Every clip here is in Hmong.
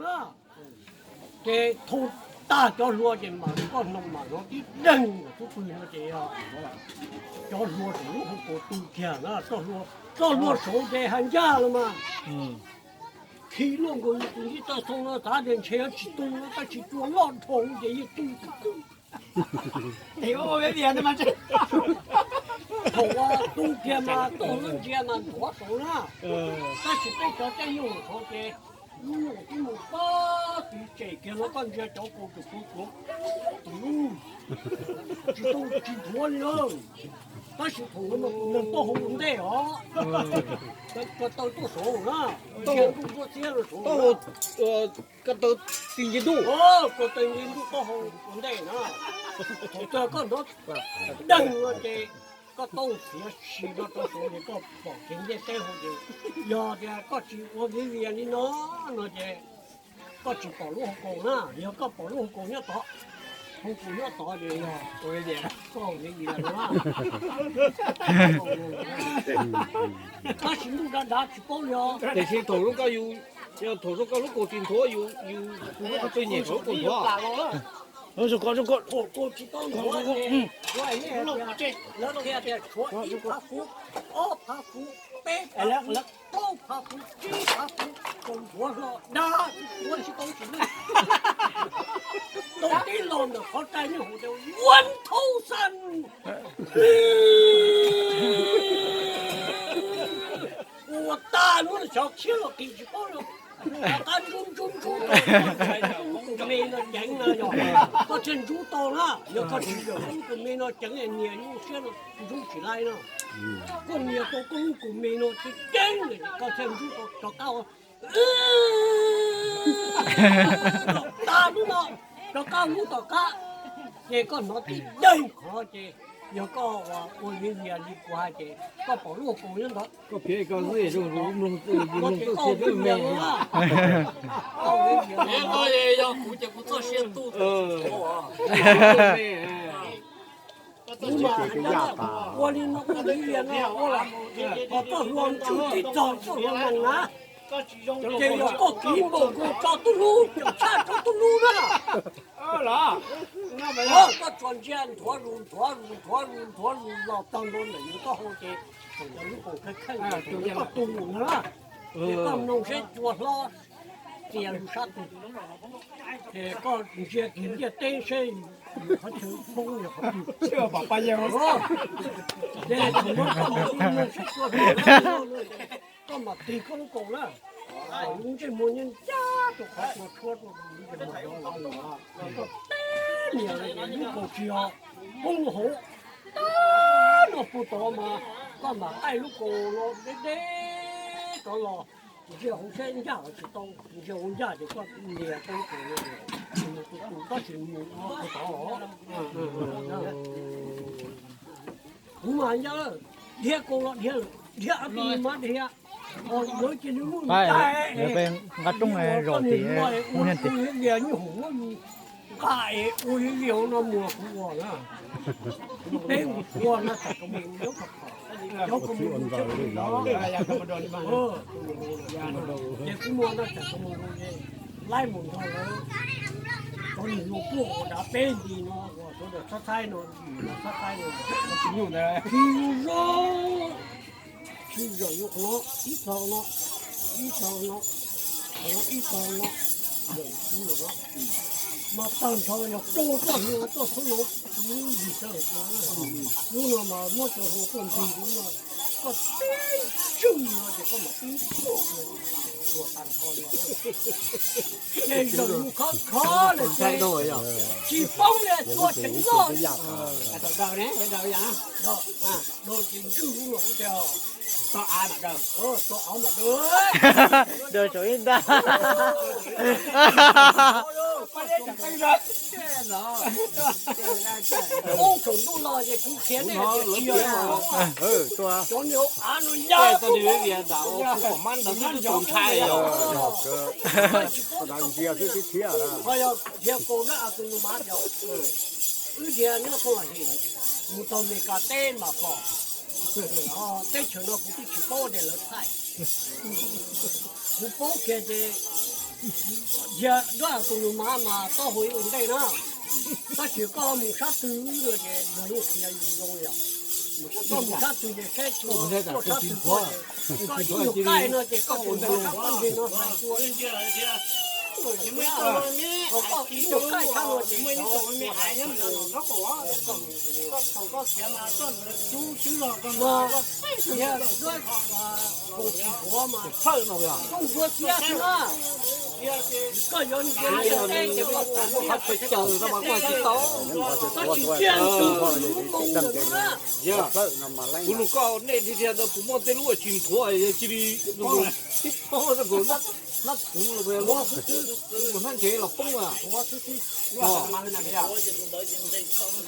na. Ces thau tag cov hlua ces mam koj hnov mam hnov tib deeg ntawm tub pwg no ces cov hlua txawm lub hauv paus tu kiag na, txoj hlua saud ces hais ncaj los mas khi luaj nkaus yus tus ntsib toj thoob no xav tias ntshe yuav tsis tu no tab sis cua loj dhau ces yeej tu txwm kwj. Thaum tu kiag mas toj hlua ntsia mas nthuav saud na, tab sis peb cov caij nyoog saud ces lub nyoog twb mus pob tid tsem kiag no koj ntsia cov kaus tsuj pluav pluav tus lub tsis tu tsis nthuav li na. Tab sis thaum no mas kuv neeg taub hau ua ntej os, ko taw tuaj saud na, ntsia ntuj tuaj xiab rau saud. Ko taw tis nce ntuj, ko taw nce ntuj taub hau ua ntej na. Thaum twg koj hnov deeg no ces koj taub hau txiav si no rau saud ces koj pom kev ntiaj teb hauv ces yog tias koj tsis ua viv vias li no no ces koj tsis pom lub hauv paus na. Yog koj pom lub hauv paus nyob tod, hauv paus nyob tod ces yog koj viv vias no. Tab sis ntuj dav dav tsis paub li os. Tiam sis thaum lub koj yus, thaum koj lub kaus tsis nthuav yus, yus lub qhov twg nyeem thaum lub kaus nthuav. Thaum kaus tsis tau nthuav ces lawv qhia tias tshuav ib phav fuv, ob phav fuv, peb phav fuv, plaub phav fuv, tsib phav fuv, kaus nthuav hlo dab tsis nthuav tsis tau tsis lwj. Tau tib lo ntawm qhov rai nyob hauv tias vuav thaub xan. Ua tag lub xyov khiab los qis tsis paub li. Rov qab ntsub ntsub ntsub, lub kaus me no ceev no yog koj thiaj ntsub tau na. Yog koj tsis zawm koj lub kaus me no ceev es nias lub siab no ntsub tsis laib no. Koj nias tau koj lub kaus me no ceev ceev lawm koj thiaj ntsub tau rov qab. Tag lub no rov qab lub tom qab, ces koj hnov tib deeg qhov ces yog koj ua viv vias li kuv hais ces koj pom lub kaus nyob ntawd. Koj phiav koj xwb, mloog, mloog txoj sia twb me. Yog kuv ces kuv txoj sia tu. Kuv mas ua li no ua li vias no ua los, ho koj hluas ntswg tib txog koj hluas nrees na, ces yog koj kiv npaum nkaus tso tub lub, tshaj tso tub lub na. Koj tsuas ntsia nthuav zus nthuav zus nthuav zus nthuav zus los txog ntua ntawm yus taub hau ces thaum ntawd lub kaus kheej kheej, koj tu mus na, ces koj mloog seb cua hlob txias lub sab tus, ces koj ntsia kiag ntiaj teb seb yus qhov chaw poob yog qhov twg. Ces thaum no koj mam tig koj lub kaus na, kom lub ntsej muag ncaj ncaj rau qhov cua tshuab rau lub ntsej muag no los, koj teb nias lub kaus tsis yog poob hauv, tag no puag tod mas koj mam qaij lub kaus no deb deb rov los, ntsia hauv seb ncaj los tsis tau, ntsia hauv ncaj ces koj nias tau lub kaus no, tus tus tab sis mus ua puag tod los. Kuv mas ncaj lawm, dhia kaus los dhia, dhia av tis mas dhia, ho yuav cia li muaj nqaij, nqa rooj zom tis, ua vias nyuj hoom muab nqa es ua vias no muag kuv ua na. Peb mus ua no tsam kuv mus, cov kuv mus ntawd, ces kuv mus no tsam kuv mus laib mus nrog lawv cov niag hluas puag ua dav peb nti no uas sawv daws txhab txhaib no, txhab txhaib no, tsis zoo, tsis zoo yus qhov no, ib tog no, ib tog no, qhov no ib tog no, mas tag nrho yog rau koj hluas tuaj xub no, lub ntsis tawg, lub no mas muab cov hluas tuaj ntsis lub no, koj tib tswj no ces koj mam tib tuaj hluas tag nrho li. Ces zaum yus khov khov lawm ces tsis poob li, tua tseem loj li. Daws ces ntswj lub no xwb tiag. Tau av mam daws, tau av mam daws. Daws saum ib ntab. Ub, saum ntuj los ces kuv qhia nej tias tsis yog cov niag av no yog, ho yog dhia kaus na a tus no mas yog, wb dhia nyob thooj him mus tau Meskas teb mas pom. Teb chaws no kuv twb tsis paub tias lawv thaij, kuv paub kiag ces Yog duab tus nus mas mas taub hau ua ntej na, tab sis koj mus sab twg no ces luag yeej qhia yus zoo yom. Koj mus sab twg ces saib tuaj sab twg tuaj ces koj ib nyuag qaij no ces koj mus sab pob ntseg no hais tuaj. Koj ib nyuag qaij sab no ces mas yog duab tsis nthuav mas rooj duab txiab xwb na. Koj yuav ntsia teb ces koj pom qhov chaw caws no mas koj tsis tau. Koj tsis ntsia ntws lub moo ntawm no na. Kuv nug koj nej tiag tiag ntawd puas muaj tej lub tsis nthuav cia li tib phob nab kuv los mus hnab ntsev los poob a.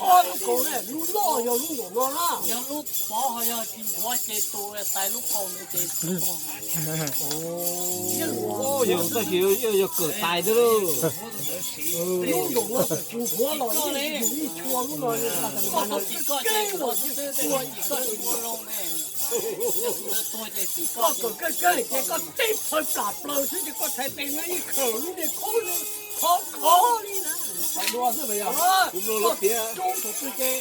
Ob lub kaus ne, lub loj yog lub nraum no na. Yog lub pov ho yog tsis nthuav ces tus tais lub kaus ntawd ces. Yog tab sis yog kawm tais thiab lauj. Lub nraum no tsis nthuav los ib yus ib tshua lub no, koj tau tsis koj ces ua tib tshua ib tshua. Koj kawm kawg kawg ces koj teb phaw plam plaws xwb ces koj txhais tes no ib khawm lub dej khaub khov khov li na. Koj coob thaum twg ces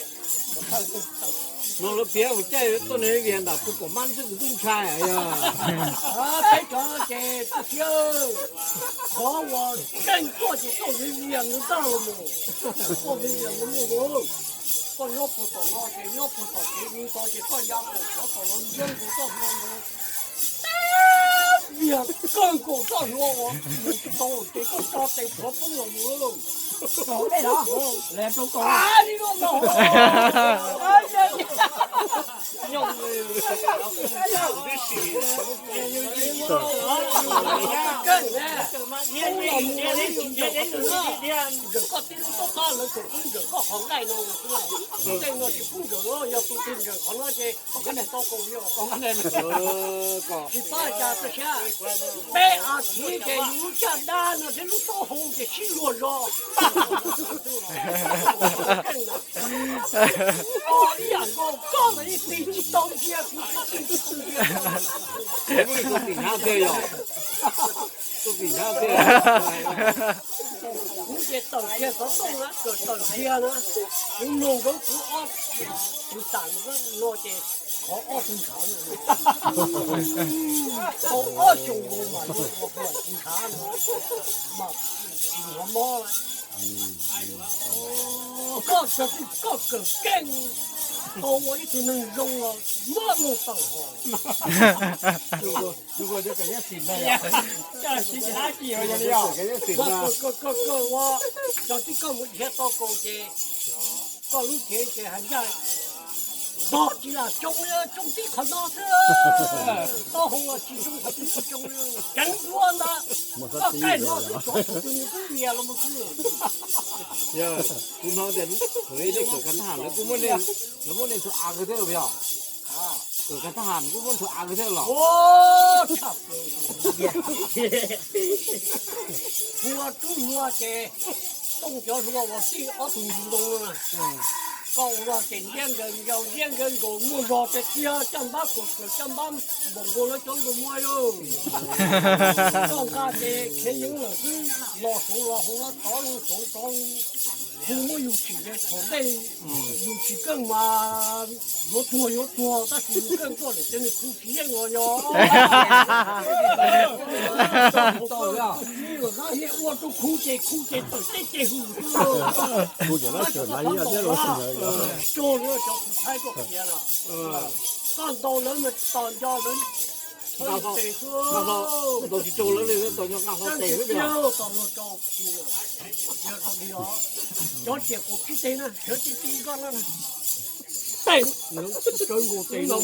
no lawv piav ua caij tuaj nws vias nram puag pom mab xwb kuv twb ntshai yog. Peb cov ces koj siab, qhov uas keej tuaj ces koj viv vias nws tag los mus, koj viv vias nws mus. Koj nyob puag tom no ces nyob puag tom kev ub tod ces koj ya pom qhov tom no ntsia nkaus txoj hlua ntawd, vias kawg nkaus txoj hlua uas mus tsis tau ces koj tso tes tuav poob los mus. Nkawm koj tib lub toj qab lawv tseem pub nkawm koj qhov nqaij no, ntej no tsis pub nkawm, yog tus twg nkawm qhov no ces tau kaus li. Tsis pab cas txawj siab. Peb as thiv ces yus lub caj dab no thiab lub taub hau ces sib luag zog. Ib yam nkaus koj mas yeej tig tsis tau ntsia kuv, koj tig tsis tau ntsia. Tus tim hnyav tiag yog, tus tim hnyav tiag. Kuv ces tawm kiag xov tooj na, kawm tawm kiag na. Kuv mloog nkawd kuv ob tug tam no ces qhov ob tug ntshav no, tau ob xyoos nkaus mas yuav ua tus ntshav no mas tsis hnov mob lawm. Koj kawm, koj kawm keej tau ua ib tug neeg zoo los mob lug tawm hos. Kawm, kawm, kawm, kawm ua, cov tib koj mus dhia tau kaus ces koj lub cev ces hais ncaj, zog tsis lam tsoo, tsoo tib qhov no xwb. Taub hau los tsis tsoo, qhov twg tsis tsoo, ceev dua ntawd. Koj qaij hlo xwb, tsov thaum twg nws twb nyias los mus xwb. Kuv hnov tias lawv kawm kab thab ham lawv kuj muab, lawv muab nej nthuav av kawg thiab los yog? Kawm kab thab ham kuj muab nthuav av kawg thiab los? Hlua rub hlua ces tooj cov hlua uas tij ob tug ntsis ntoo na, koj ua zog ces ntiab nkawd ncau ntiab nkawd nkaus, muaj zog ces tiag caj npab kuam kawm caj npab npaum nkaus lawv cov nkaus muaj yog. Koj nqa ces khiav yeev lawm xwb, los saud los hauv los tod los saud tod, hu muab yus tsim ces thaum ntej yus tsis keej mas yuav tuag yuav tuag, tab sis yus keej tuaj lawm ces nws khu tsis yeej los yog. Ua rau khu ces khu ces tawm teb ces hwm xwb. Tso cov khu thaib koj qhia no, koj ntaus lawv mas tos nco lawv nqaj tes xwb. Ntaus tsis tau lawv li, tos nco nqaj hlau tes xwb. Tos nco tso khu, yog li os, cov tias kaum tsib teg na, sawv tib tib koj na. Tej sawv nkaus tes no,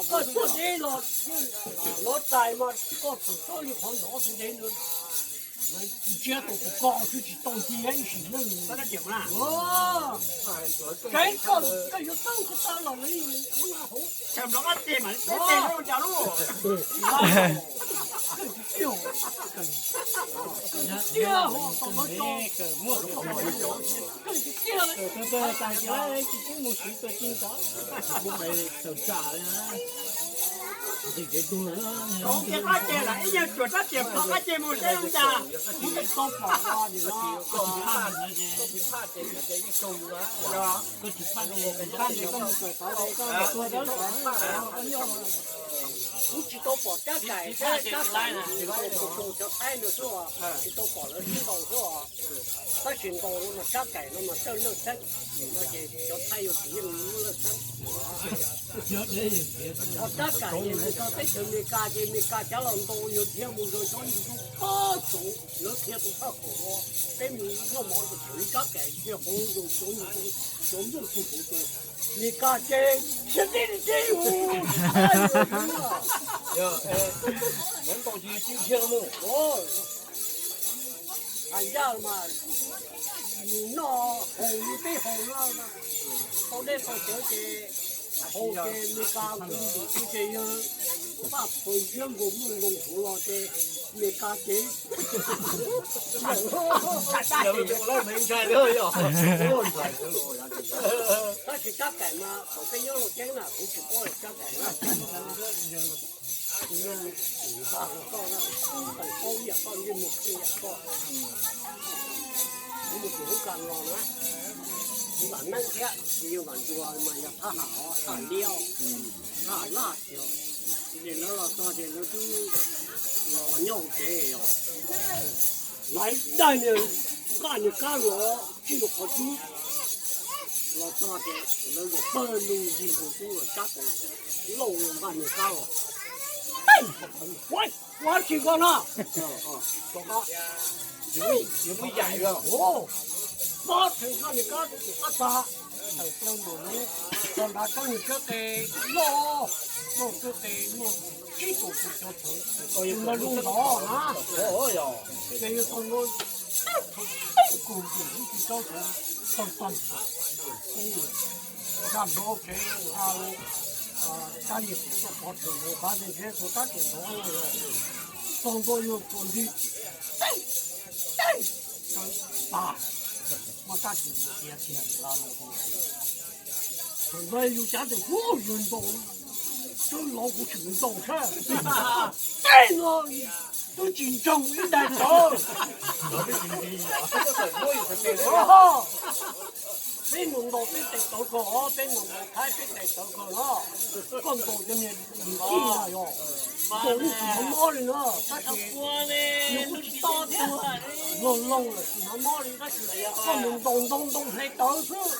koj tuaj deb los, los tais mas koj txawm txob li qhov ntawd tus deb ntawd. Ntsia tus koj xwb tsis tau ntsia ib sim neej. Kev koj, koj yuav txawj koj txawj los li ub no hauv. Koj tsis txij Tiag ho tau no tso. Kawg tiag lawm. Tsis mus siv tua ci ntawd. Tawm tsam li na. Tsis kev tuag. Tau kev qab ces lawm ib nyuag tsuas rab riam plho qab ces mus seb zoo cas. Kuv tsis tau pom os, nim no. Koj tsis phaj ces koj mus kawm tod ces koj tuag dawb. Kuv tsis tau pom rab kaim, rab kaim tus cov Thaib no xwb os, tsis tau pom lawv sib ntaus xwb os. Tab sis ntaus no mas rab kaim no mas txawj lawj xeeb, no ces cov Thaib yuav tsis yeej lawj xeeb. Ho rab kaim ces mus txog teb chaws Amelikas ces Amelikas cov los ntaus yawg dhia mus zog cov yus tus pob tsuv, lawv dhia tus thaj khaum ua, peb mus noj mov tus thaum ib rab kaim dhia qhov zoo cov yus tus cov nplooj txug kuv ces Amelikas ces dhia tib li tib yus. Lawv ntaus ces tsis dhia mus. Hais ncaj mas mus noj haus li peb haus no, tau dej tau cawv ces haus ces Amelikas kuv tus tub ces yawg paj phaws ntsiab nkaus muaj nkoos huv los ces Amelikas ces tab sis rab kaim mas thaum peb nyob Looj Ceeb na kuv tsis paub rab kaim na. Kuv npaj rau koj na, tau paub yam koj ntsej muag pheej yam koj. Kuv mus tim hoob kas los na, kuv vam meej thiab, yog vam ntsuag mas yog thab ham os, thab ham liab, thab ham laj tiag. Ces lawv los txog ces lawv twb los nyob hauv tsev os. Lawv ib daig niag nqaj niag kab los txij lub qhov cub los txog ces lawv zaum pawg lug ncig tus tub los sab tes lauj, nqaj niag kab los, ua dab tsi koj no? Pob theem nqaj niag kab rau tus qab txag, tawm plaws npaum no, txog nrad tsob niag tsob qe loj, tsob qe muaj tsib caug tus cov txhuv, tus no lub ntov na. Ces yog tau no, thaum teeb kum tus lub tsis tsob txhuv tau tag, nqa nrov tsev nqa rab niag txhuv tuaj pov theem ntawd, nqa tej ntshe txhuv tab tseem ntov los, txog ntua yug txhuv nti, teeb, teeb, tag, muaj tab tseem tiav kiag la los. Thaum ntawd yus cav tias, hu, yus ntaus, twb laus kuv tseem ntaus sab, tej no twb tsis ntsoog ib daig tawv. Peb mus ntaus peb tes tawv kawg os, peb mus ntaus Thaib peb tes tawv kawg os. Koj ntaus cov niag dim tij na yog, ntaus yeej tsis hnov mob li na, tab sis yus kuj tsis tau tuag, loog loog lawm tsis hnov mob li, tab sis koj mus ntaus ntoo ntoo hle tawv xwb,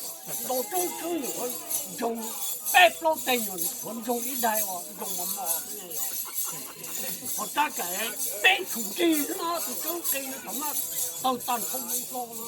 ntaus tseeb tseeb nyuam qhuav ntsoog, peb plaub teg nyuam qhuav ntsoog ib daig uas ntsoog mos mos xwb. Qhov rab kaim peb tshum nrig xwb no, tus tseeb qe thaum no tawg tag nrho mus hlo no.